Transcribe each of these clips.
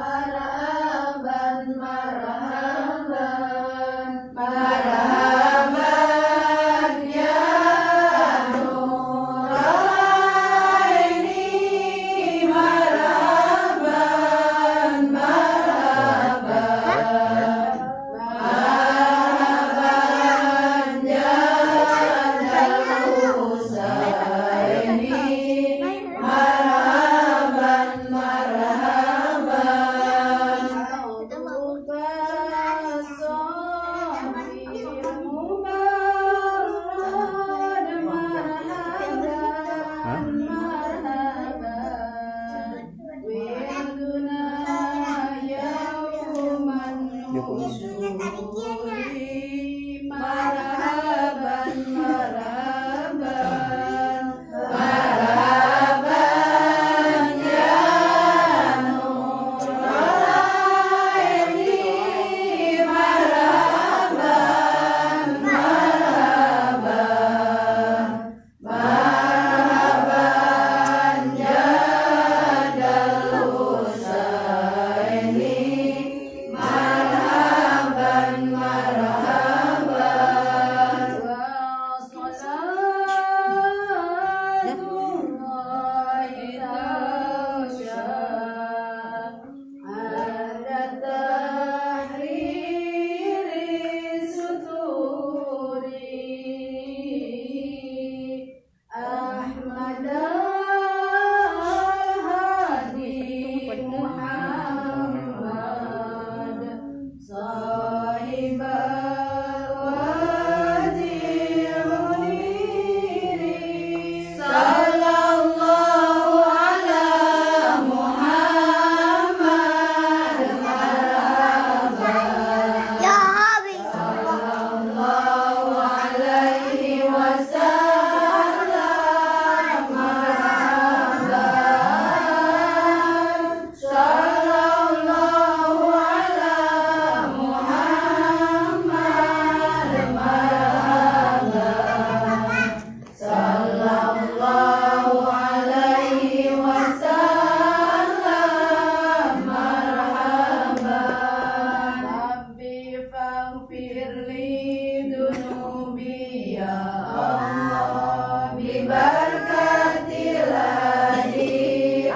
Marhaban, marhaban, marhaban ya Nuraini, marhaban, marhaban, marhaban ya Husaini, marhaban, marhaban. Marhaban, marhaban, marhaban ya Nuraini, marhaban, marhaban, marhaban ya Dal Husaini, marhaban, marhaban. Wa salatullahi tasha ala tahriri suturi Ahmad al-Hadi Muhammad sahib al-wadi al-muniri. Sallallahu ala Muhammad, marhaban. Ya habis. Sallallahu alaihi wasallam, marhaban. Sallallahu ala Muhammad, marhaban. Sallallahu alaihi wasallam, marhaban. Rabbi faghfir li dunubi ya Allah, bi barakatil hadi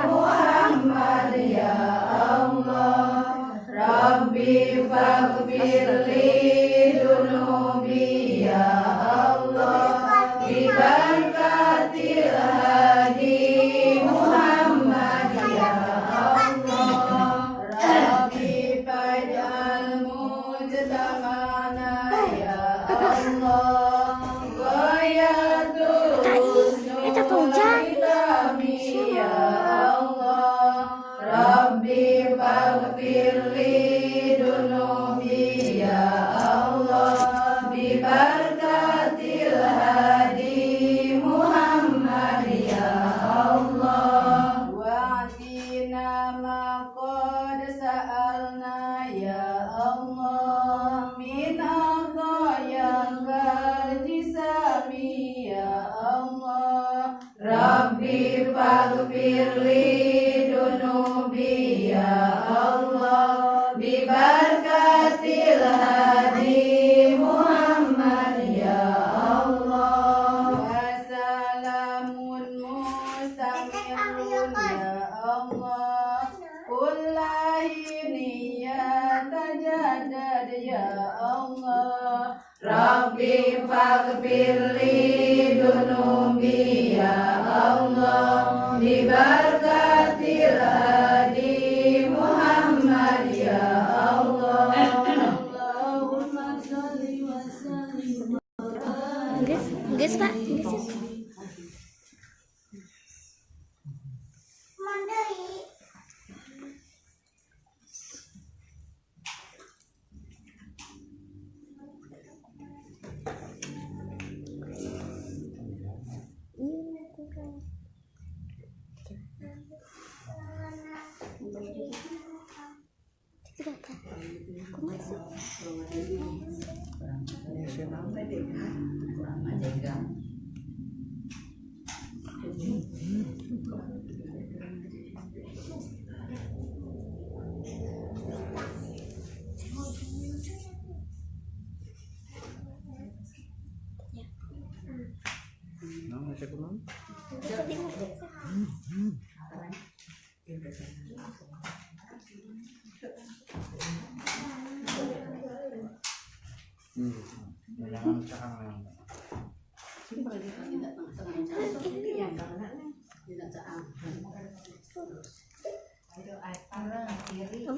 Muhammad ya Allah. Rabbi faghfir li dunubi ya Allah, bi barakatil hadi Muhammad ya Allah. Rabbi faj'al mujtama'na ya Allah, ghayatul husnul khitami ya Allah. Rabbi faghfir li dunubi ya Allah, bi barakatil hadi Muhammad ya Allah. Wa'tina ma qad sa'alna ya Allah, min atayakal jisami ya Allah. Rabbi faghfir li dunubi ya Allah, bi barakatil hadi Muhammad ya Allah. Wa salamun mustamirun ya Allah, kullahini ya tajaddad ya Allah. Rabbi faghfir li dunubi ya Allah, bi barakatil hadi Muhammad ya Allah. Allahumma shalli wa sallim. Geus, geus Pak, geus. Aku masuk. Apa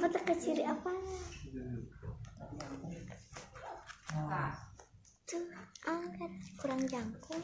terkecil apa? Tuh, angkat kurang jangkung.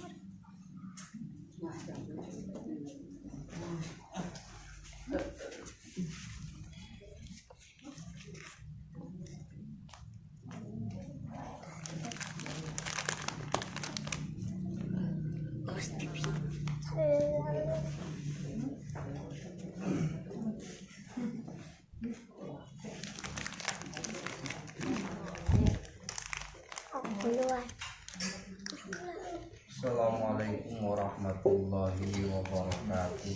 Assalamualaikum warahmatullahi wabarakatuh.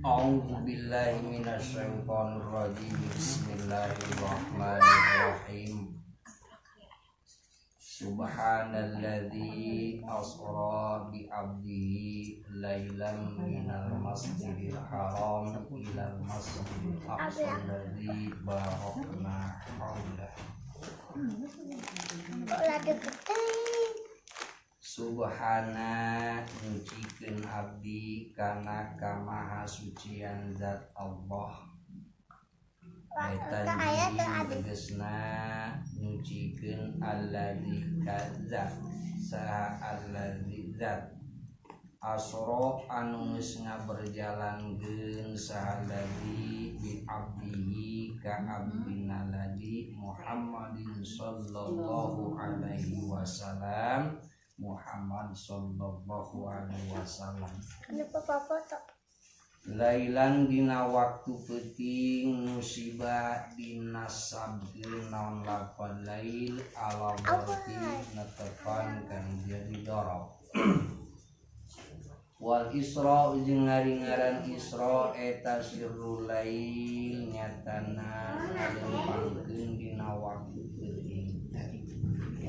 A'udzubillahi minasyaitonirrajim. Bismillahirrahmanirrahim. Subhanalladzi asra bi 'abdihi lailan minal masjidil haram ilal masjidil aqsa alladzi barakna haulahu. Subhana nyucikeun abdi kana kamahasucian zat Allah. Eta tegesna nyucikeun alladzi kadzab saha alladzi zat asra anu geus ngaberjalankeun saha alladzi bi abdihi ka abdina ladzi Muhammadin sallallahu alaihi wasallam. Muhammad sallallahu alaihi wasallam. Kenapa papa tak? Lailan dina waktu peuting musibah dinasabkeun naon lapad lail ala berarti netepan kan jadi dorob. Wal Isra jeung ngaran Isra eta sirrul lail nyatana ngalempangkeun dina waktu peuting.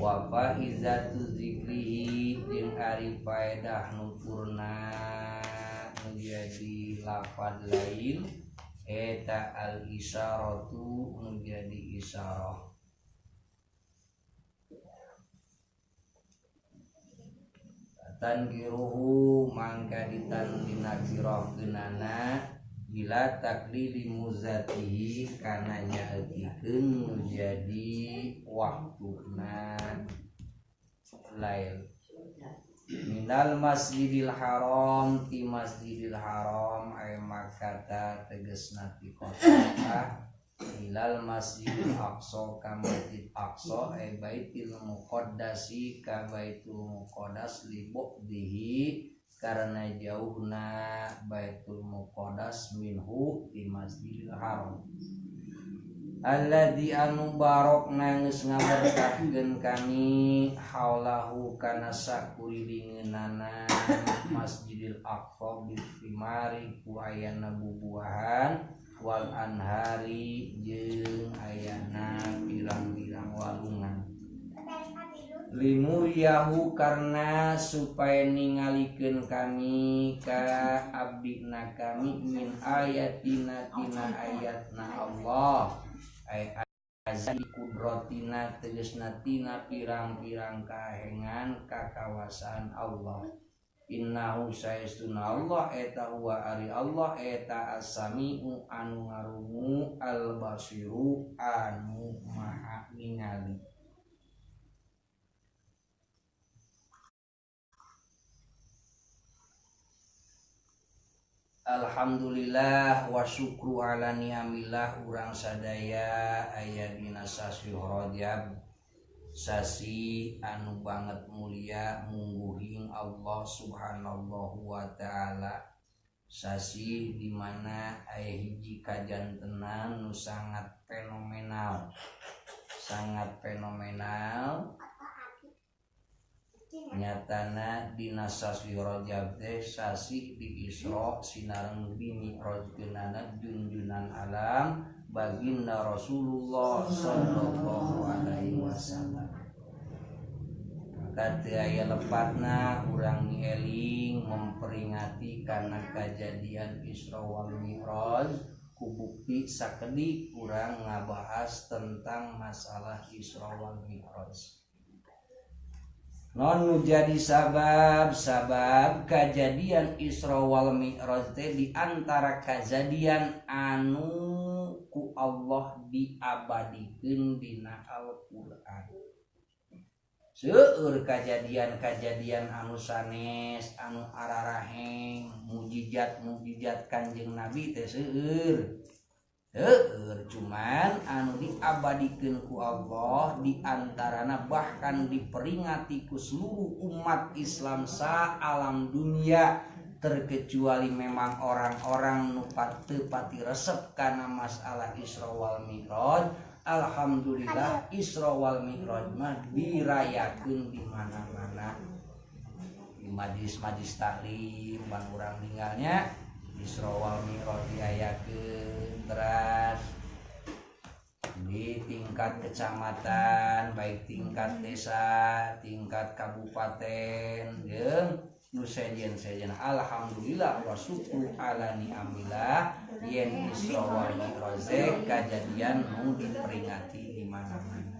Wa faizatu zikrihi jeung ari faedah nuturna menjadi lafad lail eta al isyaratu menjadi isyarah. Tankiruhu mangka ditan dinakirahkeunana bila taklili muzatihi kana nyaetikeun menjadi waktuna lail. Minal masjidil haram ti masjidil haram ay Makkah tegesna ti kota ilal masjidil aqsa ka masjid aqsa ay baitil muqaddasi ka baitul muqaddas li bu'dihi karena jauhna baitul muqaddas minhu di masjidil haram. Alladzi anu barokna geus ngaberkahkeun kami haulahu kana sakulilingeunana Masjidil Aqsa bisimari ku ayana bubuahan wal anhari jeung ayana pirang-pirang walungan. Linuriyahu karena supaya ningalikeun kami ka abdina kami min ayatina tina ayatna Allah ay azai kudrotina tegesna tina pirang-pirang kahengan kakawasaan Allah. Innahu saestuna Allah eta huwa ari Allah eta as-sami'u anu ngarungu al-basiru anu maha ningali. Alhamdulillah wa syukru ala ni'amillah urang sadaya aya dina sasi Rajab, sasi anu banget mulia mungguhing Allah subhanahu wa ta'ala, sasi dimana aya hiji kajantenan nu sangat fenomenal, sangat fenomenal. Nyatana dina sasi Rajab teh sasi di Isra sinareng di Mi'rajkeunana junjunan alam baginda Rasulullah sallallahu alaihi wasallam. Maka teu aya lepatna urang mieling memperingati kana kajadian Isra wal Mi'raj ku bukti sakedik urang ngabahas tentang masalah Isra wal Mi'raj. Non nu jadi sabab kajadian Isra wal Mi'raj teh di antara kajadian anu ku Allah diabadikeun dina Al-Qur'an. Seueur kajadian-kajadian anu sanes anu araraheng mujizat-mujizat Kanjeng Nabi teh seueur. Seueur cuman anu diabadikeun ku Allah diantarana bahkan diperingati ku seluruh umat Islam sa alam dunia terkecuali memang orang-orang nu teu pati resep kana masalah Isra wal Mi'raj. Alhamdulillah Isra wal Mi'raj mah dirayakeun di mana-mana, di majlis-majlis taklim ban urang ninggalnya Isra wal Mi'raj diayakeun teras di tingkat kecamatan, baik tingkat desa, tingkat kabupaten jeung nu sejen-sejen. Alhamdulillah wa syukru ala ni'amillah yen Isra wal Mi'raj kajadian nu diperingati di mana-mana.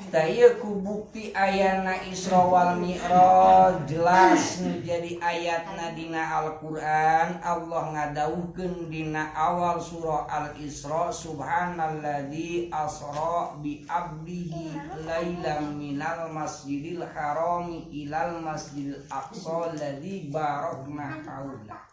Tah ieu ku bukti ayana Isra wal Mi'raj jelas nu jadi ayatna dina Al-Qur'an. Allah ngadawuhkeun dina awal surah Al-Isra, subhanalladzi asra bi abdihi lailan minal masjidil harami ilal masjidil aqsa alladzi barakna haula.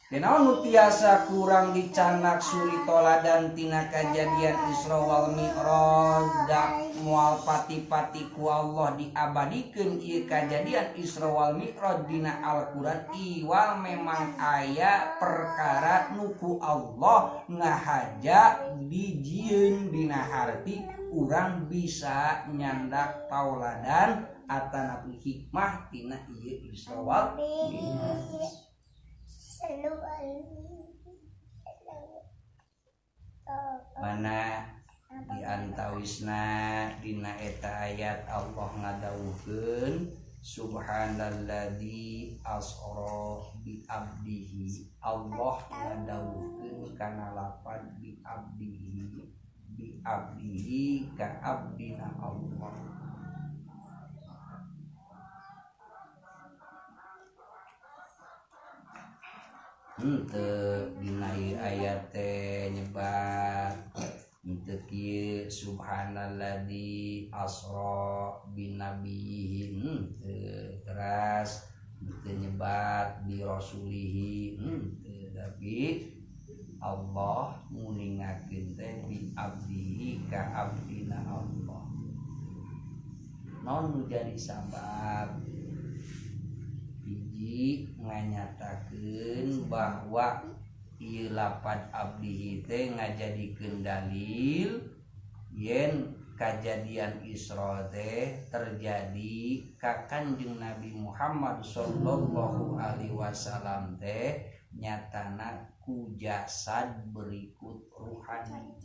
Dinaon nu tiasa kurang dicanak suri toladan tina kajadian Isra wal Mi'raj da moal pati-pati ku Allah diabadikeun ieu kajadian Isra wal Mi'raj dina Al-Qur'an iwal memang aya perkara nu ku Allah ngahaja dijieun dina harti urang bisa nyandak tauladan atanapi hikmah tina ieu Isra wal Mi'raj. Mana diantawisna dina eta ayat Allah ngadawuhkeun subhanalladzi asra bi abdihi. Allah ngadawuhkeun kana lapad bi abdihi, bi abdihi ka abdina Allah. Henteu dina ieu ayat teh nyebat henteu kieu subhanalladzi asra bi nabiyhi, henteu teras henteu nyebat bi rasulihi, henteu, tapi Allah nguningakeun teh bi abdihi ka abdina Allah. Naon nu jadi sabab? Hiji nganyatakeun bahwa ieu lapad abdihi teh ngajadikeun dalil yen kajadian Isra teh terjadi ka Kanjeng Nabi Muhammad sallallahu alaihi wasallam teh nyatana ku jasad berikut ruhani.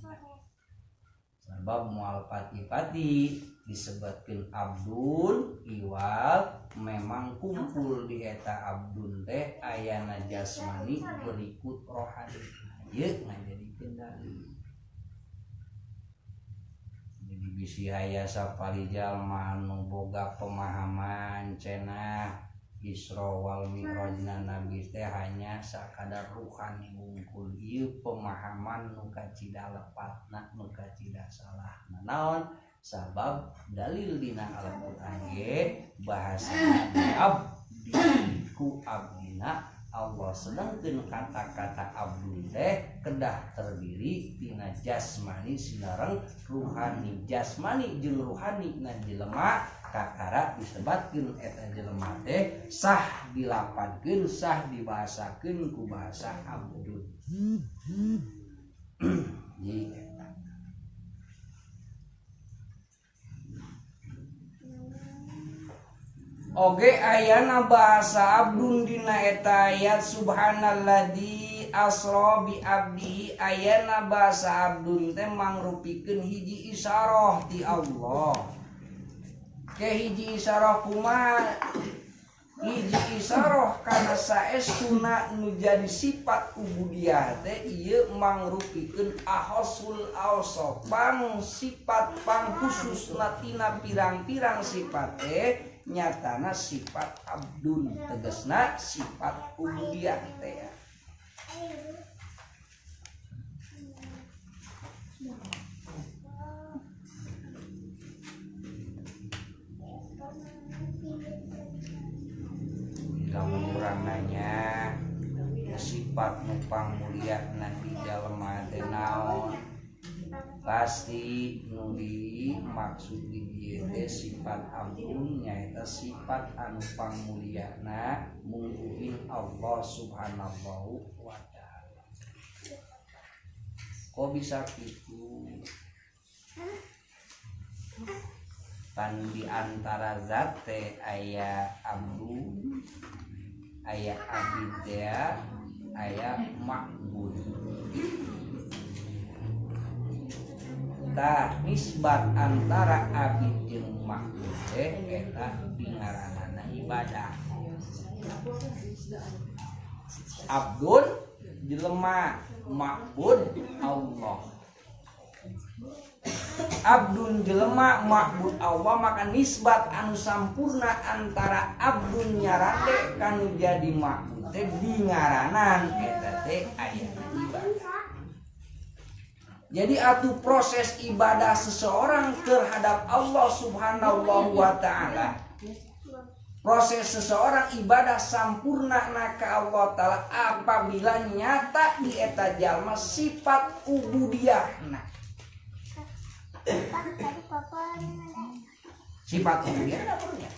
Sebab moal pati-pati disebutkeun abdun iwal memang kumpul di eta abdun teh ayana jasmani berikut rohani. Ieu ngajadikeun dalil. Jadi bisi aya sapali jalma anu boga pemahaman cenah Isra wal Mi'rajna Nabi teh hanya sakadar ruhani wungkul. Ieu pemahaman nu kacida lepatna, nu kacida salahna. Naon? Sabab dalil dina Al-Qur'an ge bahasana abdi ku abdina Allah, sedangkeun kata-kata abdun teh kedah terdiri tina jasmani sinareng ruhani. Jasmani jeung ruhani na jelema kakara disebatkeun eta jelema teh sah dilapadkeun, sah dibahasakeun ku bahasa abdun. Jadi eta oge ayana bahasa abdun dina eta ayat subhanalladzi asra bi abdihi, ayana bahasa abdun teh mangrupikeun hiji isyarah ti Allah. Ke hiji isyarah kumaha? Hiji isyarah kana saestuna nu jadi sifat ubudiyah teh ieu mangrupikeun ahsul awsaf, pang sifat pang khususna tina pirang-pirang sifat teh nyatana sifat abdun, tegasna sifat ubudiyah teh. Lamun urang nanya sifat nu pangmulyana di jalma teh naon, pasti nu dimaksud di dieu teh sifat abdun nyaeta sifat anu pangmulyana mungguhin Allah Subhanahu wa taala. Kok bisa kitu? Pan di antara zat teh aya abdun, aya abid teh, aya ma'bud. Tah nisbat antara abid jeung ma'bud teh eta dingaranana ibadah. Abdun jelema, ma'bud Allah. Abdun jelema, ma'bud Allah, maka nisbat anu sampurna antara abdun nyarande kanu jadi ma'bud teh dingaranan eta teh ayana ibadah. Jadi atuh proses ibadah seseorang terhadap Allah Subhanahu wa taala, proses seseorang ibadah sampurna na ka Allah taala apabila nyata di eta jalma sifat ubudiyahna. Sifat ubudiyah perlunya.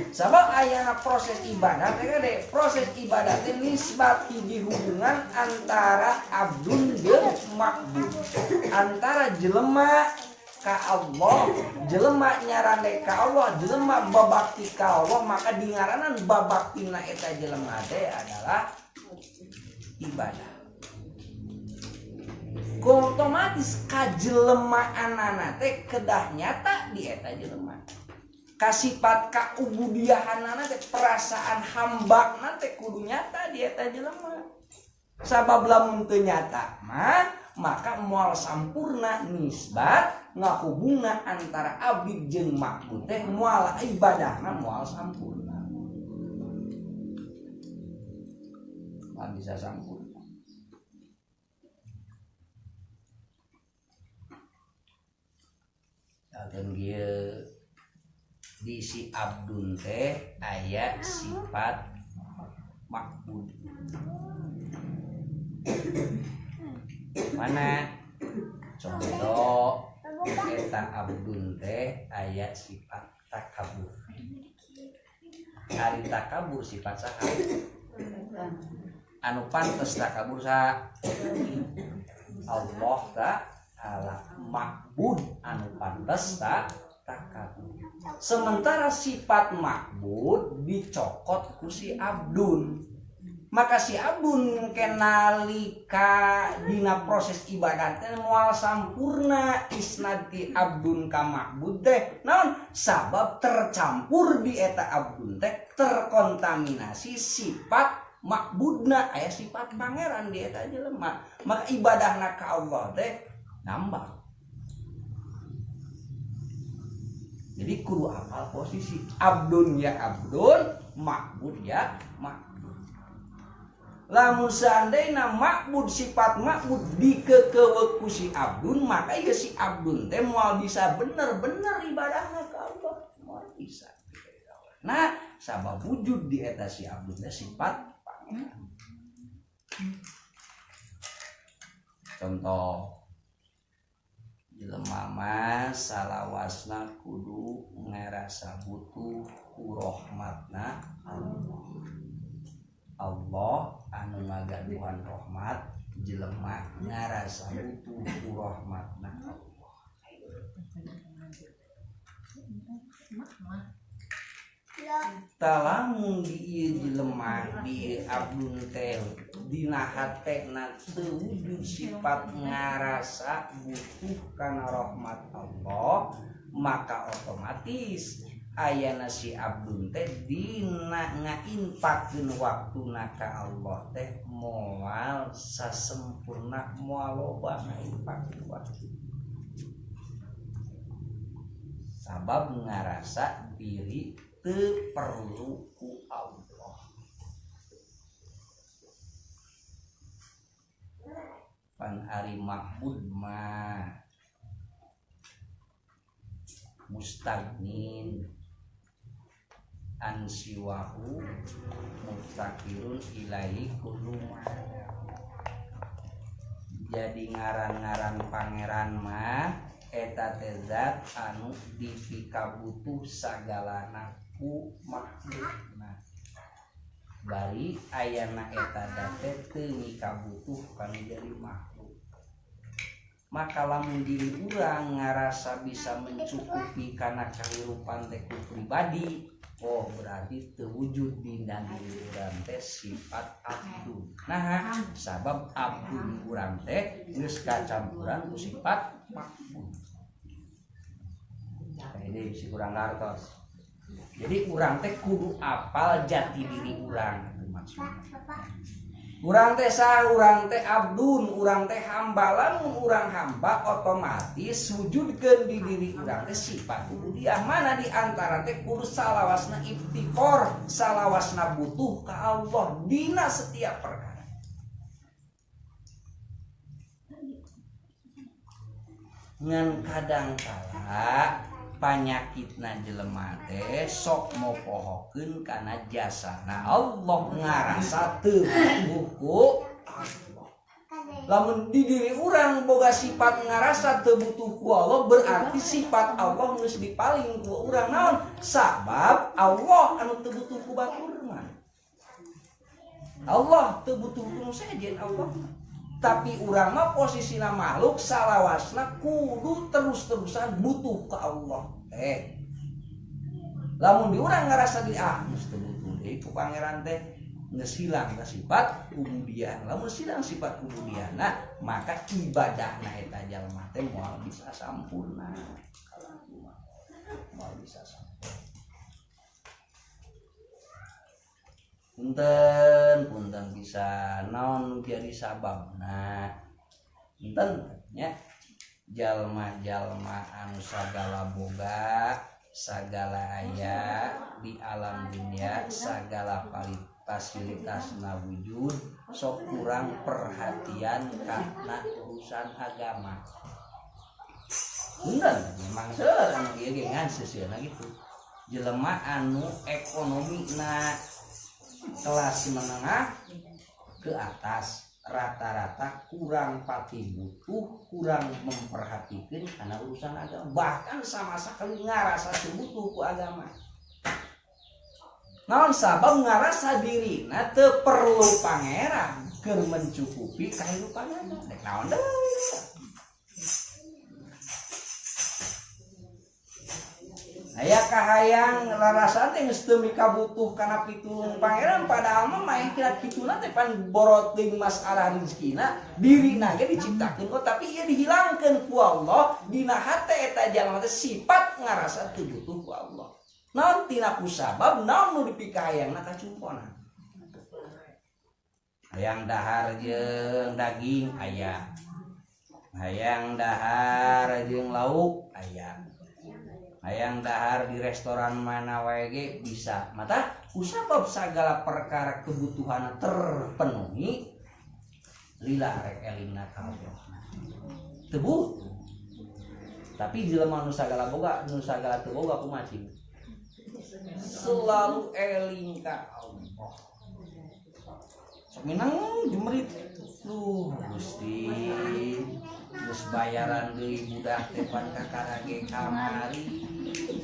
Sabab ayana proses ibadah teh gede, proses ibadah teh nisbat hiji hubungan antara abdun jeung ma'bud, antara jelema ka Allah, jelema nyarande ka Allah, jelema babakti ka Allah, maka dingaranan babaktina eta jelema teh adalah ibadah. Otomatis kajelemaanana teh kedah nyata di eta jelema. Kasifat kaubudiahanana teh perasaan hambakna teh kudu nyata di eta jelema. Sabab lamun teu nyata mah maka moal sampurna nisbat ngahubungna antara abdi jeung ma'bud teh moal ibadahna moal sampurna. Moal bisa sampurna. Dan dia di si abdun teh aya sifat ma'bud. Mana contoh eta abdun teh aya sifat takabur. Ari takabur sifat saha? Anu pantes takabur saha? Allah ta'ala. Ma'bud anu pantes takabur. Sementara sifat ma'bud dicokot ku si abdun. Maka si abdun kenalika dina proses ibadah teh moal sampurna isnad ti abdun ka ma'bud teh. Naon? Sabab tercampur di eta abdun teh terkontaminasi sifat ma'budna, aya sifat pangeran di eta jelema. Maka ibadahna ka Allah teh nambah. Jadi kudu apal posisi abdun ya abdun, ma'bud ya ma'bud. Lamun seandainya ma'bud sifat ma'bud dikekewek ku si abdun, maka ieu si abdun teh moal bisa bener-bener ibadahna ka Allah, moal bisa. Nah, sabab wujud di eta si abdun teh sifat pangeran. Contoh jelema mah salawasna kudu ngarasa butuh ku rahmatna Allah. Allah anu ngagaduhan rahmat, jelema ngarasa butuh ku rahmatna Allah. Talamun di ieu jelema di abdun teh dina hatena teu wujud sifat ngarasa butuh kana rahmat Allah, maka otomatis ayana si abdun teh dina ngainpakeun waktuna ka Allah teh moal sasempurna, moal loba ngainpakeun waktu. Sabab ngarasa diri teu perlu ku Allah. Pan ari ma'bud mah mustagnin an siwahu muftakirun ilaihi kullu ma. Jadi ngaran-ngaran pangeran mah eta teh zat anu dipikabutuh sagalana ku makhlukna. Bari ayana eta teh teu mikabutuh kana jadi makhluk. Maka lamun diri urang ngarasa bisa mencukupi kana kahirupan teh ku pribadi, oh berarti tewujud dina diri urang teh sifat abdun. Nah, sabab abdun urang teh geus kacampuran ku sifat makbud. Ini si kurang ngartos. Jadi urang teh kudu apal jati diri urang itu maksudnya. Urang teh sah, urang teh abdun, urang teh hamba. Lamun urang hamba otomatis wujudkeun di diri urang teh sifat ubudiyah. Mana di antara teh kudu salawasna iftikor, salawasna butuh ka Allah dina setiap perkara. Ngan kadangkala panyakitna jelema teh sok mopohokeun kana jasana Allah, ngarasa teu butuh ku Allah. Lamun di diri urang boga sifat ngarasa teu butuh ku Allah, berarti sifat Allah geus dipaling ku urang. Naon? Sabab Allah anu teu butuh ku batur mah. Allah teu butuh ku nu sejen Allah. Tapi urang mah posisina makhluk salawasna kudu terus-terusan butuh ke Allah. Lamun di urang ngarasa di geus teu butuh deui ku pangeran teh, geus hilang ka sifat ubudiyah. Lamun hilang sifat ubudiyahna, maka ibadahna eta jalma teh moal bisa sampurna. Moal bisa sampurna. Punten, punten bisa naon jadi sababna. Punten nya jalma-jalma anu sagala boga, sagala aya di alam dunia, sagala fasilitasna wujud, sok kurang perhatian kana urusan agama. Punten, memang seueur anu ieu ge ngan seuseurna gitu. Jelema anu ekonomina kelas menengah ke atas rata-rata kurang pati butuh, kurang memperhatikan karena urusan agama, bahkan sama sekali ngarasa butuh ku agama. Naon sabab ngarasa dirina teu perlu pangeran keur mencukupi kahirupanana. Dek naon deui. Aya kahayang rarasaan teh geus teu mikabutuh kana pitulung pangeran padahal mah main kira kituna teh pan boroting masalah rezekina dirina ge diciptakeun kok tapi ieu dihilangkeun ku Allah dina hate eta jalma teh sifat ngarasa teu butuh ku Allah. Naon tina kusabab naon nu dipikahayangna kacumpona. Hayang dahar jeung daging aya. Hayang dahar jeung lauk aya. Hayang dahar di restoran mana wae ge bisa. Mata kusabab sagala perkara kebutuhan terpenuhi lila rek elingna ka Allah. Teu butuh. Tapi jelema nu sagala boga, nu sagala teu boga kumaha cing? Selalu eling ka Allah. Sok minang jemerit. Duh Gusti, geus bayaran deui budak teh pan kakara ge kamari.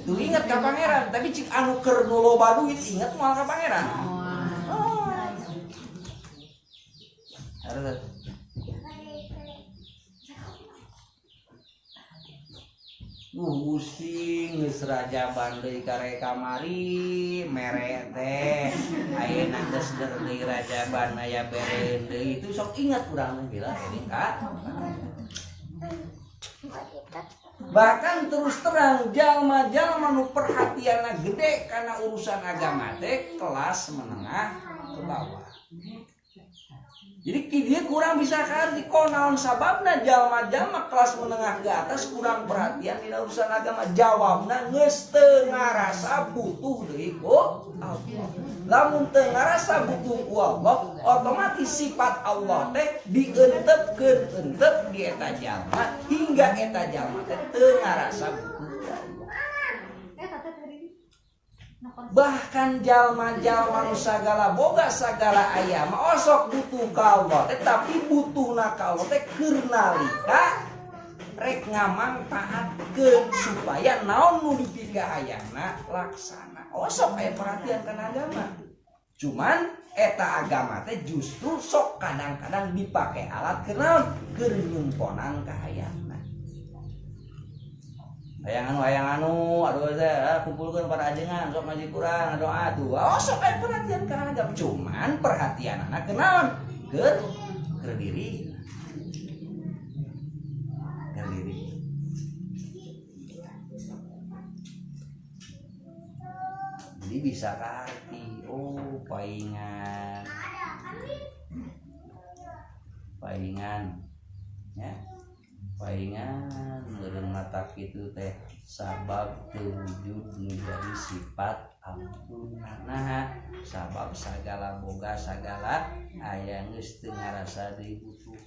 Tuh inget ka pangeran, tapi cik anu keur nu loba duit inget moal ka pangeran. Oh. Harus. Gusti geus rajaban deui kare kamari mere teh ayeuna geus deui rajaban aya bereun deui itu sok ingat urang bila eling ka. Bahkan terus terang jalma-jalma nu perhatianna gede kana urusan agama teh kelas menengah ke bawah. Jadi dia kurang bisa kaarti naon sababna jalma-jalma kelas menengah ke atas kurang perhatian dina urusan agama. Jawabna geus teu ngarasa butuh deui ku Allah. Lamun teu ngarasa butuh ku Allah, otomatis sifat Allah teh dientepkeun entep di eta jalma hingga eta jalma teh teu ngarasa butuh ku Allah. Bahkan jalma-jalma nu sagala boga sagala aya mah osok butuh ka Allah tetapi butuhna ka Allah teh keur nalika rek ngamangpaatkeun supaya naon nu dipikahayangna laksana. Osok aya perhatian kana agama. Cuman eta agama teh justru sok kadang-kadang dipake alat keur naon? Keur nyumponan kahayangna. Hayang anu, aduh saya kumpulkeun para ajengan sok ngaji kurang doa tuh. Oh sok aya perhatian kana agama, cuman perhatianana keur naon? Keur diri. Keur diri. Jadi bisa kaarti, oh paingan. Paingan ya. Paingan meureun mata kitu teh sabab teu wujud nu jadi sifat ampun. Nah, sabab sagala boga sagala aya geus teu ngarasa deui butuh.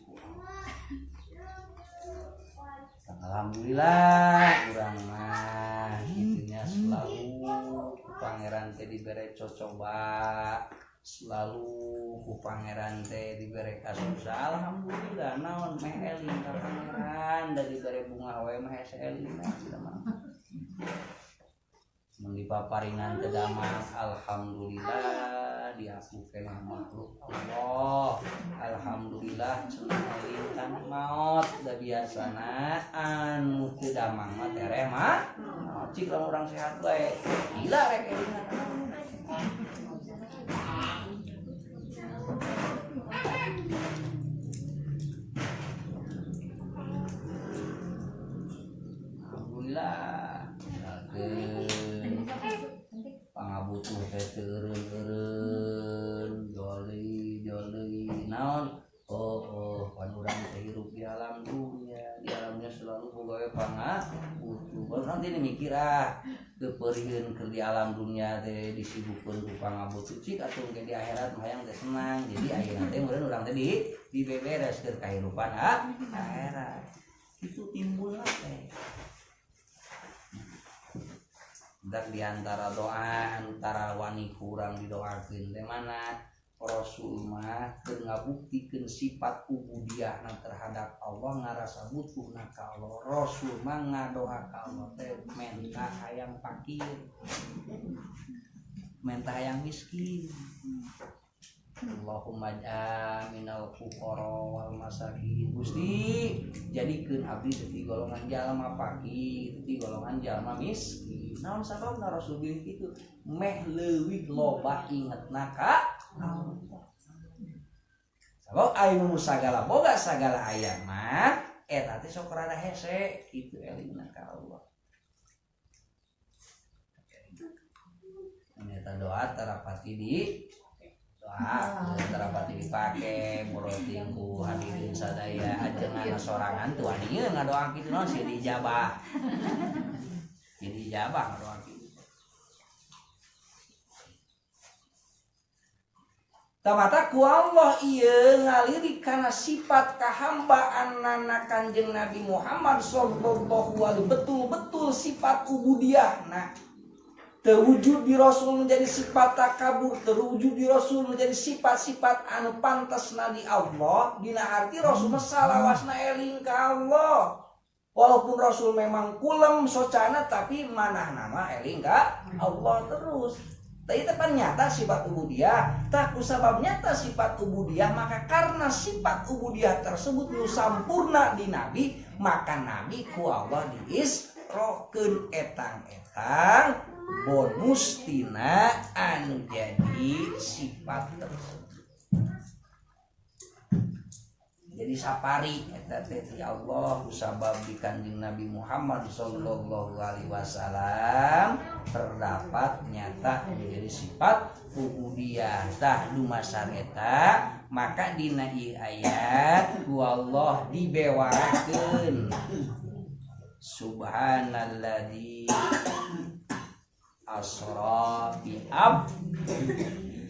Alhamdulillah urang mah kitunya selalu ku pangeran teh dibere cocoba, selalu ku pangeran teh dibere kasusah. Alhamdulillah naon meh eling ka pangeran da dibere bunga wae mah hese eling mah. Mun dipaparinan teu damang alhamdulillah diaku keneh makhluk Allah. Alhamdulillah cenah eling kan maot da biasana anu teu damang mah tereh mah. Cik lamun urang sehat wae gila rek elingan. Alhamdulillah misalkeun pangabutuh teh teu eureun-eureun joli-joli naon oh pan urang teh hirup di alam dunia, di alamnya selalu boga we pangabutuh. Baru nanti mikir ah teu peurieun keur di alam dunia teh disibukkeun ku pangabutuh cik atuh engke di akhirat mah hayang teh senang. Jadi ayeuna teh meureun urang teh di dibeberes keur kahirupan akhirat. Itu timbulna teh. Dan diantara doa antara wani kurang didoakeun teh mana Rasul mah keur ngabuktikeun sifat ubudiyahna terhadap Allah ngarasa butuhna ka Allah. Rasul mah ngadoa ka Allah teh menta hayang fakir, menta hayang miskin. Allahumma minal fuqara wal masakin. Gusti jadikeun abdi ti golongan jalma fakir, ti golongan jalma miskin. Naon sababna Rasul bilih kitu? Meh leuwih loba ingetna ka Allah. Sabab aya nu sagala boga sagala aya mah eta teh sok rada hese kitu elingna ka Allah. Eta doa tarapati di doa tarapati dipake boroting ku hadirin sadaya ajengan sorangan tuh ieu ngadoa kitu naon sih dijabah. Jadi dijabah ngadoa kitu. Tamata ku Allah ieu ngalirik kana sifat kahambaanana Kanjeng Nabi Muhammad sallallahu alaihi betul-betul sifat ubudiyahna. Terwujud di Rasul menjadi sifat takabur, terwujud di Rasul menjadi sifat-sifat anu pantasna di Allah. Dina arti Rasul mah salawasna eling ka Allah. Walaupun Rasul memang kulem socana tapi manahna mah eling ka Allah terus. Tapi itu kan nyata sifat ubudiyah. Tak kusabab nyata sifat ubudiyah, maka karena sifat ubudiyah tersebut nu sampurna di Nabi, maka Nabi ku Allah diisrokeun etang-etang bonus tina anu jadi sifat tersebut. Jadi sapari eta teh ti Allah kusabab di Kanjeng Nabi Muhammad sallallahu alaihi wasallam terdapat nyata menjadi sifat ubudiyah. Tah dumasar eta maka dina ieu ayat ku Allah dibewarakeun subhanalladzi asra bi abdi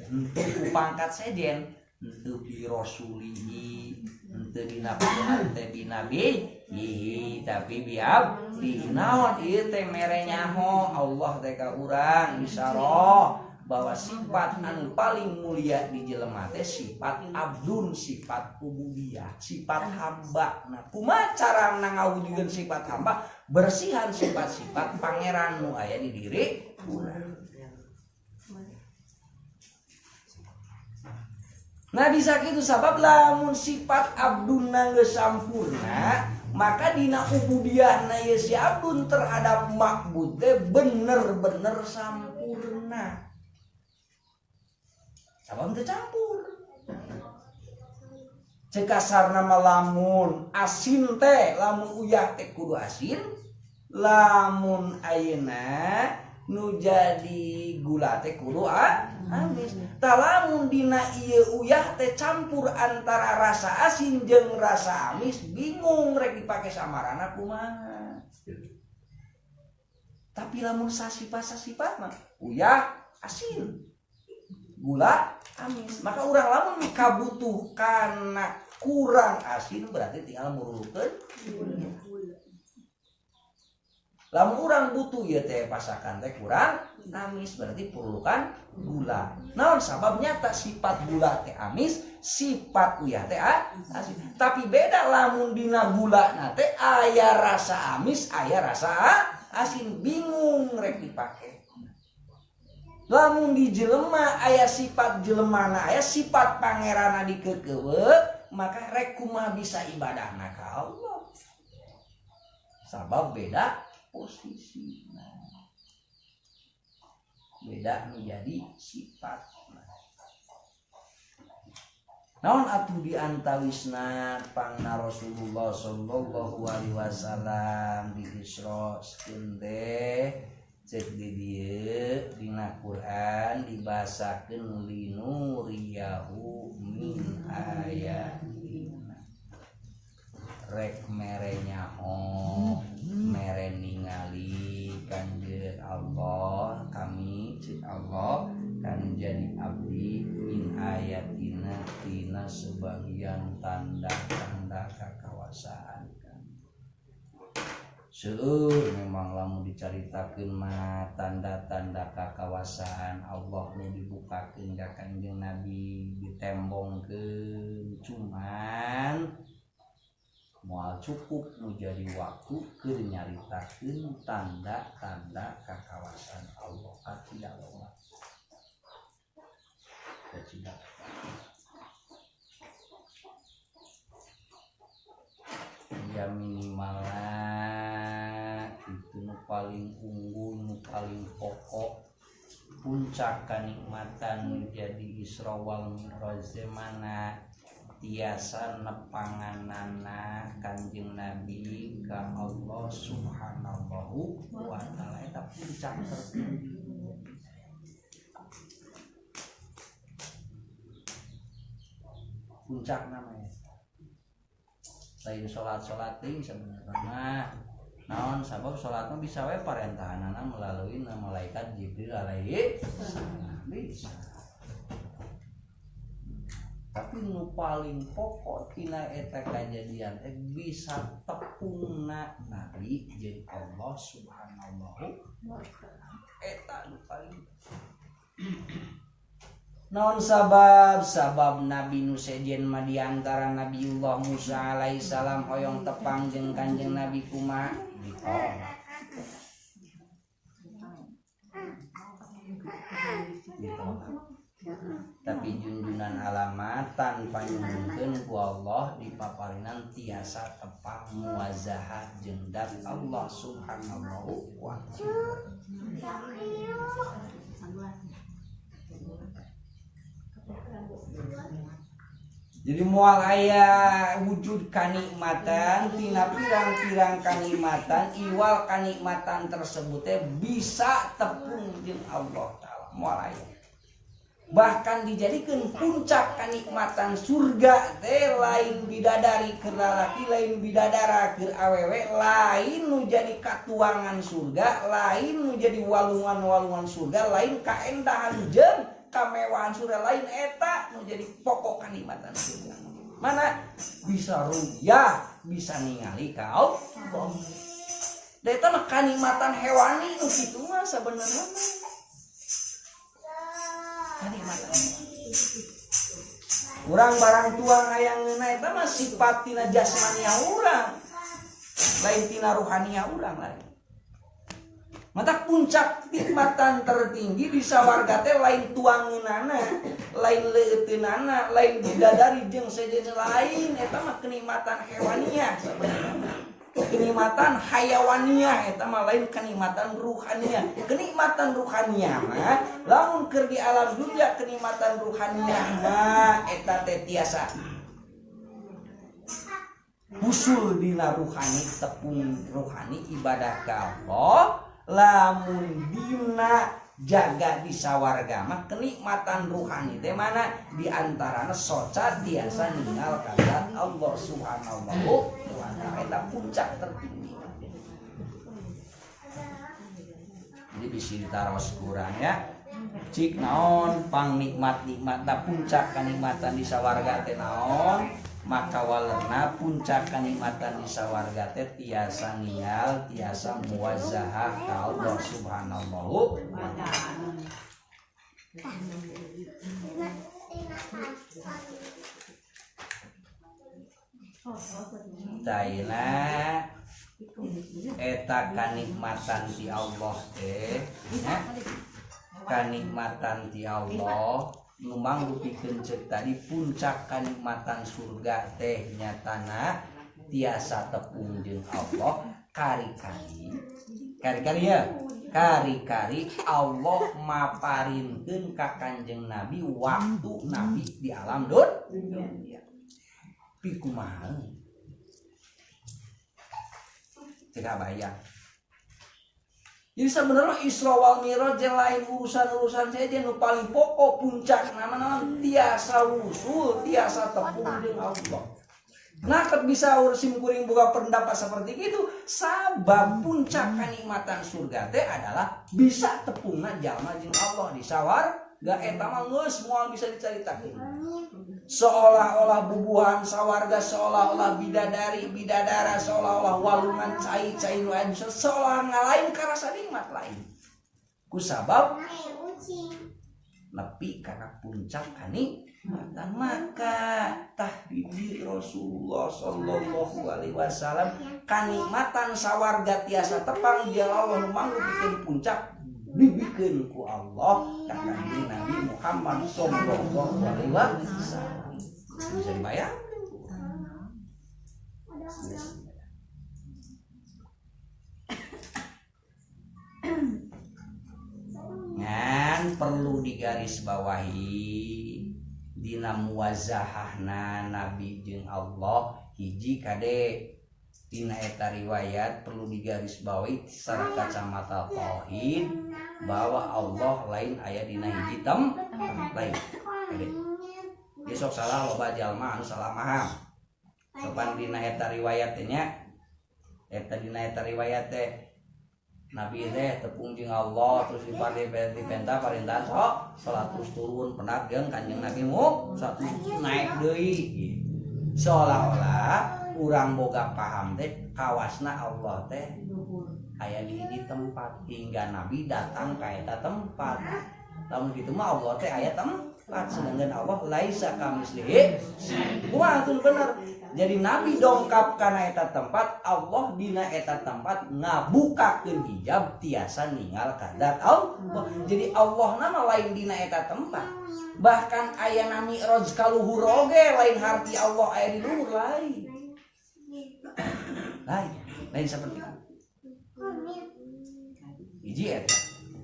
henteu pangkat sejen henteu bi rasulihi henteu dina teh bi nabi tapi bi abdi. Naon ieu teh mere nyaho Allah teh ka urang isyarah bahwa sifat anu paling mulia di jelema teh sifat abdun, sifat ubudiyah, sifat hamba. Nah, kumaha cara ngawujudkeun sifat hamba? Bersihan sifat-sifat pangeran nu aya di diri urang. Nah, bisa kitu sabab lamun sifat abdunna geus sampurna, maka dina ubudiyahna ieu si abdun terhadap makbud teh bener-bener sampurna. Sabab teu campur. Ceuk kasarna mah lamun asin teh, lamun uyah teh kudu asin, lamun ayeuna nu jadi gula teh kudu amis. Tah lamun dina ieu uyah teh campur antara rasa asin jeung rasa amis, bingung rek dipake samarana kumaha. Tapi lamun sasifat-sasifat mah uyah asin, gula amis, maka urang lamun kabutuh kana kurang asin berarti tinggal murulukeun gula. Lamun urang butuh ieu teh pasakan teh kurang amis berarti perlukan gula. Naon sabab nyata sifat gula teh amis, sifat uyah teh asin. Tapi beda lamun dina gula na teh aya rasa amis, aya rasa asin, bingung rek dipake. Lamun di jelema aya sifat jelemana, aya sifat pangerana dikeukeuweuk, maka rek kumaha bisa ibadahna ka Allah. Sabab beda posisina. Beda menjadi sifat. Naon atuh diantawisna pangna Rasulullah sallallahu alaihi wasallam di Isra sekeun teh cek di dieu dina Quran dibahasakeun linuriyahu min ayatina. Rek mere nyaho, mere ningali kanjeng Allah, kami cek Allah kan jadi abdi min ayatina tina sebagian tanda-tanda kakawasaan. Seueur memang lamun dicaritakeun mah tanda-tanda kakawasaan Allah nu dibukakeun ka Kanjeng Nabi ditembongkeun, cuman moal cukup nu jadi waktu keur nyaritakeun tanda-tanda kakawasaan Allah kacida loba. Kacida. aya minimalna itu nu paling unggul, nu paling pokok puncak kanikmatan jadi Isra wal Mi'raj mana tiasa nepanganana Kanjeng Nabi ka Allah Subhanahu wa taala eta puncak tertinggi. Puncak namanya. Lain salat-salat teuing sebenarnya mah. Naon sabab salat mah bisa we parentahanana melalui malaikat Jibril alaihi salam bisa. Tapi nu paling pokok tina eta kajadian teh bisa tepungna Nabi jeung Allah Subhanahu wa taala. Eta nu paling naon sabab sabab Nabi nu sejen mah diantara Nabiullah Musa alaihi salam hoyong tepang jeung Kanjeng Nabi kumaha ditolak. Ditolak. Tapi junjunan alamat tanpa nyuhunkeun ku Allah dipaparinan tiasa tepang muwazahah jeung dat Allah Subhanahu wa taala. Jadi moal aya wujud kanikmatan tina pirang-pirang kanikmatan iwal kanikmatan tersebut teh bisa tepung jeung Allah taala moal aya. Bahkan dijadikan puncak kanikmatan surga teh lain bidadari keur lalaki, lain bidadara keur awewe, lain nu jadi katuangan surga, lain nu jadi walungan-walungan surga, lain kaendahan jeung kamewahan surga, lain eta nu jadi pokok kanikmatan surga. Mana bisa ruyah, bisa ningali ka Allah. Da eta mah kanikmatan hewani nu kitu mah sabenerna mah. Kanikmatan. Urang barang tuang hayang ngeunah eta mah sifat tina jasmaniah urang. Lain tina ruhaniah urang lain. Mata puncak nikmatan tertinggi di sawarga teh lain tuangeunana, lain leuteunana, lain bidadari jeung sejenis lain eta mah kenikmatan hewaniah sebenarnya. Kenikmatan hayawaniah eta mah lain kenikmatan ruhaniah. Kenikmatan ruhaniah mah lamun keur di alam dunia kenikmatan ruhaniah mah eta teh tiasa usul dina ruhani, tepung ruhani ibadah ka Allah. Lamun dina jaga di sawarga mah kenikmatan ruhani teh mana di antarana soca tiasa ningal ka zat Allah Subhanahu wa taala eta puncak tertinggi. Jadi bisa ditaros kurang ya. Cik naon pang nikmat-nikmatna puncak kenikmatan di sawarga teh naon? Maka walerna puncak kenikmatan di sawarga teh tiasa ningal, tiasa muwazahah ka Allah Subhanahu wa taala. Taina eta kanikmatan ti Allah teh, kanikmatan ti Allah nu mangrupikeun ceuk tadi puncak kanikmatan surga teh nyatana tiasa tepung jeung Allah kari-kari kari-kari ya kari-kari Allah maparinkeun ka Kanjeng Nabi waktu Nabi di alam dunia. Pikumaha teu kabayang. Jadi sebenarnya Isra wal Mi'raj lain urusan-urusan saja nu paling pokok puncak nama-nama tiasa usul, tiasa tepung jeung Allah. Nah, bisa sim kuring buka pendapat seperti itu, sabab puncak kenikmatan surga teh adalah bisa tepungna jalma jeung Allah di sawar, ga eta mah geus moal bisa dicaritakeun. Seolah-olah bubuhan sawarga, seolah-olah bidadari, bidadara, seolah-olah walungan cai-cai nu aya seolah ngalain karasa nikmat lain. Ku sabab nepi kana puncak kanikmatan maka tahbibi Rasulullah sallallahu alaihi wasallam kanikmatan sawarga tiasa tepang dia Allah nu mangrupikeun puncak dibikeun ku Allah ka Kanjeng Nabi Muhammad sallallahu alaihi wasallam. Bisa dibayang? perlu digarisbawahi dina muwazahahna Nabi jeung Allah hiji kade dina eta riwayat perlu digarisbawahi secara kacamata tauhid bahwa Allah lain aya dina hiji tempat lain kade. Besok salah loba jalma anu salah paham. Sopan dina eta riwayat teh nya eta dina eta riwayat teh Nabi teh tepung jeung Allah terus dipenta parintahan sok salat terus turun penat jeung Kanjeng Nabi mu satu naik deui gitu. Seolah-olah urang boga paham teh kawasna Allah teh aya di hiji tempat hingga Nabi datang ka eta tempat. Lamun kitu mah Allah teh aya tempat sedangkan Allah laisa kamislihi. Kumaha tuh bener. Jadi Nabi dongkap kana eta tempat, Allah dina eta tempat ngabukakeun hijab tiasa ningal kadat Allah. Jadi Allah nama lain dina eta tempat. Bahkan aya nami mi'raj ka luhur oge lain harti Allah aya di luhur lain. Lain, lain seperti itu. Hiji eta.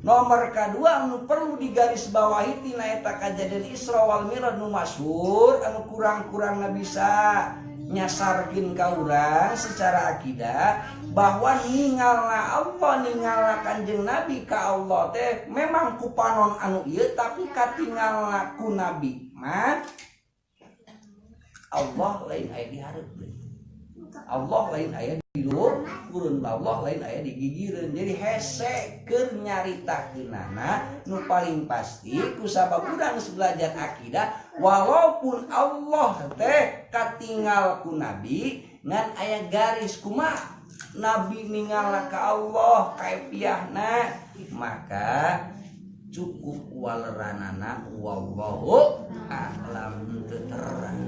Nomor kedua anu perlu digarisbawahi tina eta kajadian Isra wal Mi'raj nu masyhur anu kurang-kurangna bisa nyasarkeun ka urang secara akidah bahwa ningalna Allah ningalna Kanjeng Nabi ka Allah teh memang ku panon anu ieu tapi katingalna ku Nabi mah Allah lain aya di hareupeun, Allah lain aya di luhur, Allah lain aya di gigireun. Jadi hese keur nyaritakeunana nu paling pasti ku sabab urang geus belajar akidah walaupun Allah teh katingal ku Nabi ngan aya garis kumaha Nabi ningal ka Allah kaifiahna maka cukup waleranana wallahu a'lam teu terang.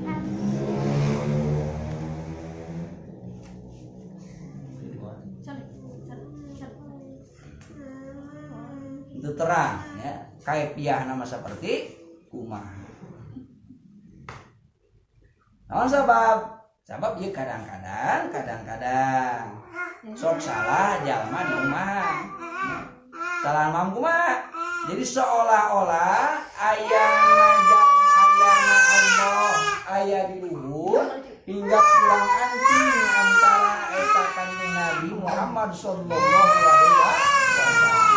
Itu terang ya kaifiah nama seperti kumaha. Naon sabab? Sabab ieu kadang-kadang sok salah jalma di umahan. Salah mam kumaha? Jadi seolah-olah ayana Allah aya di luhur hingga pulang anting antara eta Kanjeng Nabi Muhammad sallallahu alaihi wasallam.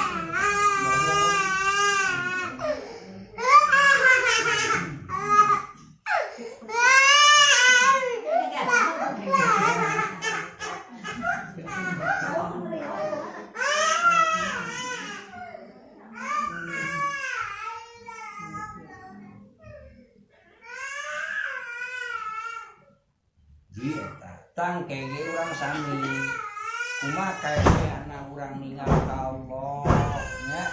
Tangke ge urang sami kumaha kaeana urang ningal ka Allah nya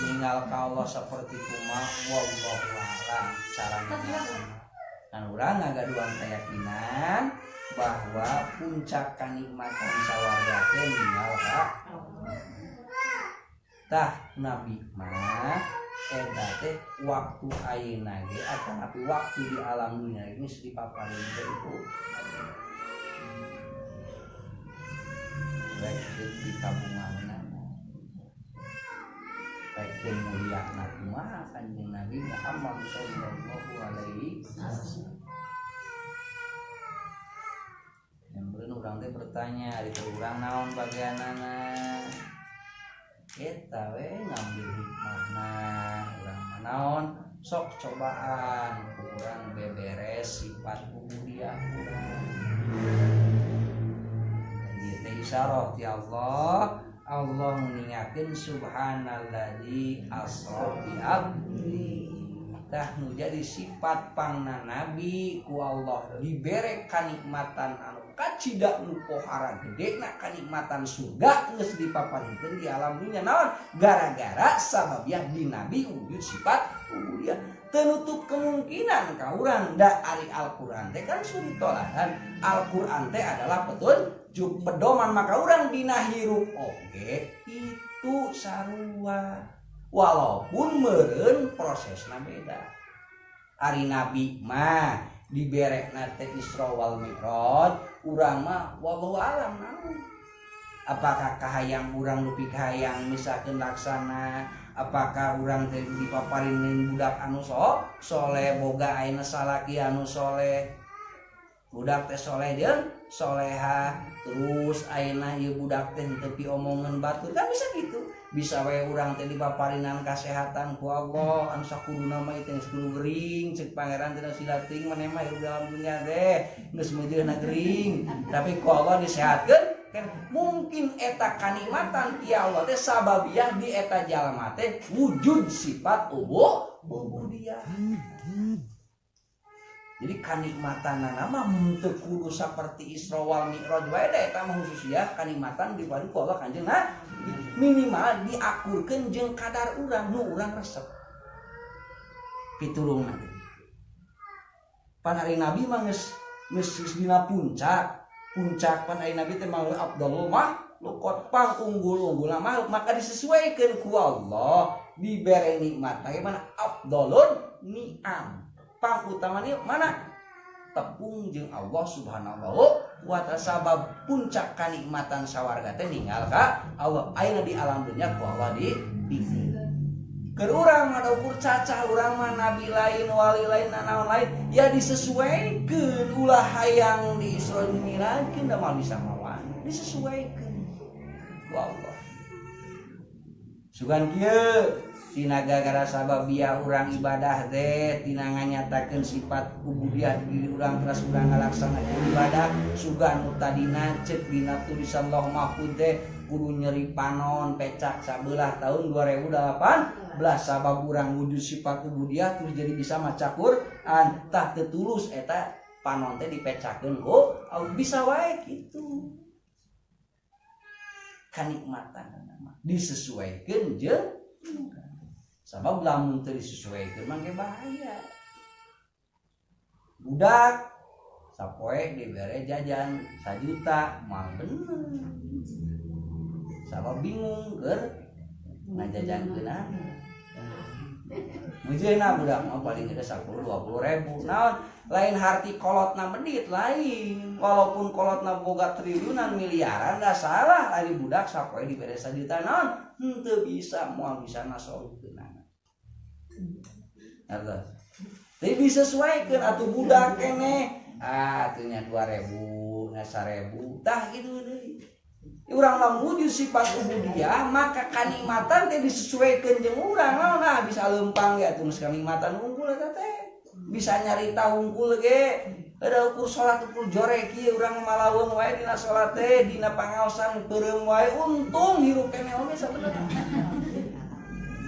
ningal ka Allah seperti kumaha wallahu a'lam caranya. Kan urang ngagaduhan keyakinan bahwa puncak kanikmatan sawarga teh ningal ka Allah. Tah Nabi mah eta teh waktu ayeuna ge atanapi waktu di alam dunia ini geus dipaparin teh itu rek di tabunganna rek mulyana kumaha Kanjeng Nabi Muhammad sallallahu alaihi wasallam. Yang beureun urang teh bertanya ari teh urang naon bagianana eta we ngambil hikmahna urang mah naon sok cobaan ku urang beberes sifat ubudiyah urang. Isyarah ti Allah, Allah mengingatkan subhanalladzi asra bi abdi. Tah nu jadi sifat pangna nabi ku Allah dibere kanikmatan anu kacida nu pohara gedena kanikmatan surga geus dipaparikeun di alam dunya naon gara-gara sababiah di nabi wujud sifat ubudiyah. Tenutup kemungkinan ka urang da ari Al-Qur'an teh kan suri toladan. Al-Qur'an teh adalah petunjuk pedoman maka urang dina hirup oge itu sarua walaupun meureun prosesna beda. Ari nabi mah diberekna teh Isra wal Mi'raj, urang mah wallahu alam naon. Apakah kahayang urang nepi kahayang misalkeun laksana Apakah urang teh dipaparin budak anu soleh boga ayeuna salaki anu soleh budak teh soleh jeung soleha terus ayeuna ieu budak teh teu piomongeun batur kan bisa gitu. Bisa wae urang teh dipaparinan kasehatan ku Allah anu sakuduna mah ieu teh geus kudu gering ceuk pangeran teh silating maneh mah hirup dalam dunia teh geus meujeuhna gering tapi ku Allah disehatkeun kan mungkin eta kanikmatan ti Allah teh sababiah di eta jalma teh wujud sifat ubudiyah. Jadi kanikmatanana mah teu kudu saperti Isra wal Mi'raj wae da eta mah khusus ya kanikmatan dipadu ku Allah Kanjeng Nabi. Minimal diakurkeun jeung kadar urang nu urang resep. Pitulungna. Pan ari Nabi mah geus dina puncak. Puncak pan ari Nabi teh mah afdalul makhluqat pang unggul-unggulna makhluk maka disesuaikan ku Allah dibere nikmat bagaimana afdalun ni'am. Pang utamanya mana tepung jeung Allah Subhanahu wa ta'ala sabab puncak kanikmatan sawarga teh ninggal ka Allah ayeuna di alam dunya ku Allah di keur urang mah ukur cacah urang mah nabi lain wali lain nanaon lain ya disesuaikeun ulah hayang di Isra Mi'rajkeun da moal bisa mawan disesuaikeun ku Allah sugan kieu tina gara-gara sababiah urang ibadah teh tina nganyatakeun sifat ubudiyah diri urang teras urang ngalaksanakeun ibadah sugan nu tadina ceuk dina tulisan Lauh Mahfud teh kudu nyeri panon pecak sabelah tahun 2018 sabab urang wujud sifat ubudiyah terus jadi bisa maca Quran tah teu tulus eta panon teh dipecakeun ku bisa wae kitu kanikmatan disesuaikeun jeung sabab lamun teu disesuaikeun mah ge bahaya. Budak sapoe dibere jajan 1 juta moal bener. Sabab bingung keur ngajajankeunana. Meujeuna budak mah paling gede 10 20 ribu. Naon lain harti kolotna medit lain. Walaupun kolotna boga triliunan miliaran da salah ari budak sapoe dibere 1 juta naon henteu bisa moal bisa ngasolkeunana. Hartos. Jadi disesuaikan atuh budak keneh. Ah atuh nya 2000, nya 1000, tah kitu deui. Urang lamun wujud sifat ubudiyah maka kanikmatan teh disesuaikan jeung urang. Naon bisa leumpang ge atuh geus kanikmatan unggul eta teh. Bisa nyarita unggul ge. Ada ukur salat ukur jorek ieu urang malaweung wae dina salat teh, dina pangaosan peureum wae untung hirup keneh oge sabenerna.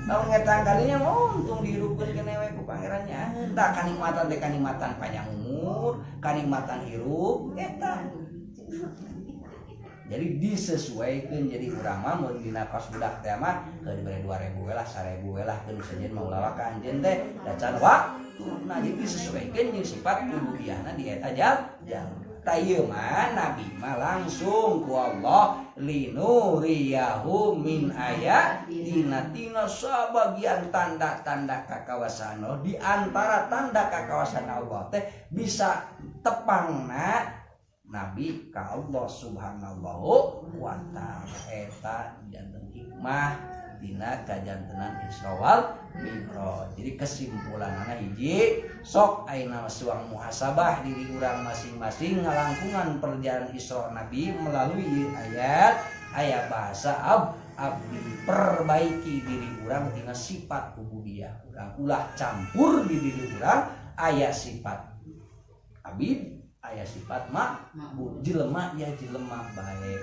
Lamun ngetang kalinya untung dihirupkeun keneh we ku pangeran nyaeun. Tah kanikmatan teh kanikmatan panjang umur, kanikmatan hirup eta. Jadi disesuaikan jadi urang mah mun dina kos budak teh mah keur dibere 2000 we lah 1000 we lah keun sejen mah ulah ka anjeun teh da can waktuna. Jadi disesuaikan jeung sifat ubudiyahna di eta jalma. Tah ieu mah nabi mah langsung ku Allah linuriyahu min ayatina tina sabagian tanda-tanda kakawasaan Allah. Di antara tanda kakawasaan Allah teh bisa tepangna Nabi ka Allah Subhanahu wa ta'ala eta janten hikmah dina kajantenan Isra wal Mi'raj. Jadi kesimpulanana hiji sok ayeuna suang muhasabah diri urang masing-masing ngalangkungan perjalanan Isra Nabi melalui ayat aya bahasa abdi perbaiki diri urang tina sifat ubudiyah urang ulah campur di diri urang aya sifat abid aya sifat ma'bud jelema ya jelema bae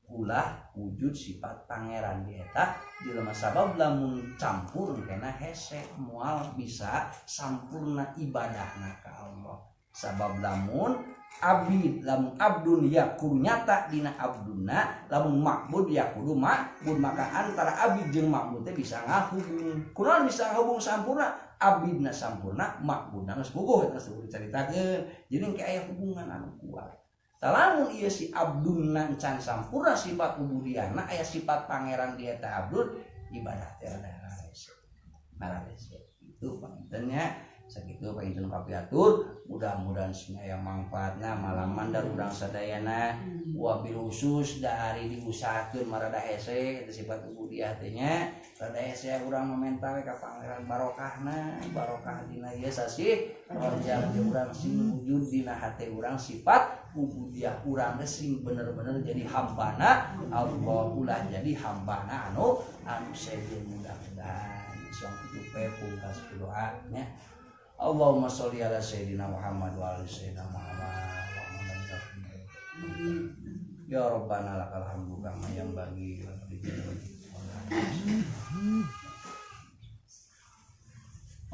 ulah wujud sifat pangeran di eta jelema sabab lamun campur kena hese moal bisa sampurna ibadahna ka Allah sabab lamun abid lamun abdun ya kudu nyata dina abdunna lamun ma'bud ya kudu ma'bud maka antara abid jeung ma'bud teh bisa ngahubung kunaon bisa ngahubung sampurna abidna sampurna ma'budna geus puguh eta geus dicaritakeun jadi engke aya hubungan anu kuat. Lamun ieu si abdunna can sampurna sifat ubudiyahna aya sifat pangeran di eta abdun ibadah teh rada rese. Itu pangintennya. Sakitu panginten kapiatur, mudah-mudahan sing aya mangfaatna malaman dar urang sadayana wabil khusus da ari diusahakeun marada hese eta sifat ubudiah teh nya rada hese urang mamenta we ka Pangeran barokahna, barokah dina ieu sasih Rajab ge urang sing wujud dina hate urang sifat ubudiah urang teh sing bener-bener jadi hambana Allah, ulah jadi hambana anu anu sejen. Mudah-mudahan sok kitu pungkas doa nya. Allahumma sholli ala sayyidina Muhammad wa ala sayyidina Muhammad. Ya Rabbana lakal hamdu kama yanbaghi.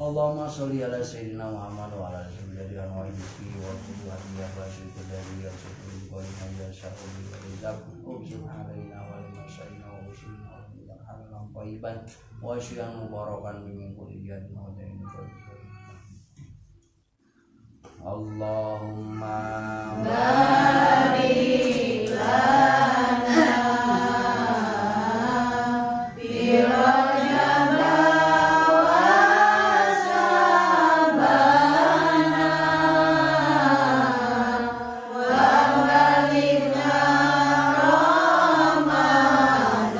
Allahumma sholli ala sayyidina Muhammad wa ala sayyidina wa Allahumma barik lana fi Rajab wa Sya'bana wa balighna Ramadana wa silma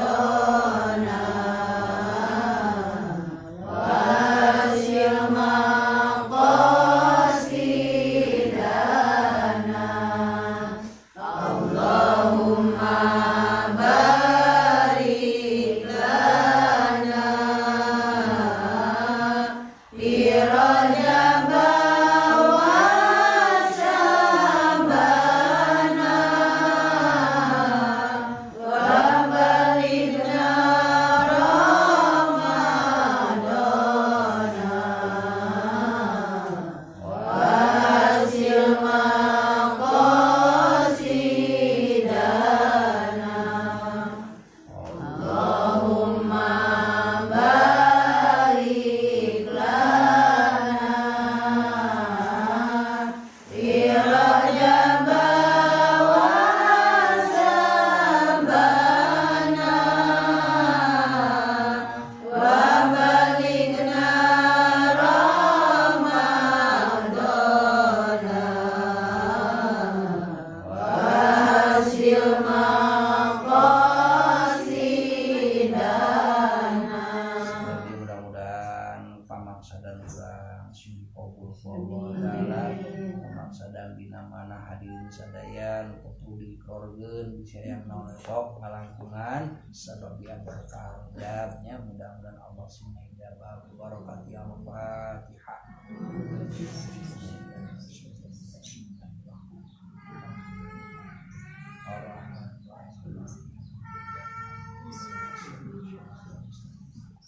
sok ngalangkungan sabab dia berkah rajabnya, mudah-mudahan Allah sing ngijabah barokati al-Fatihah.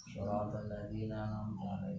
Shiratal ladzina an'amta alaihim.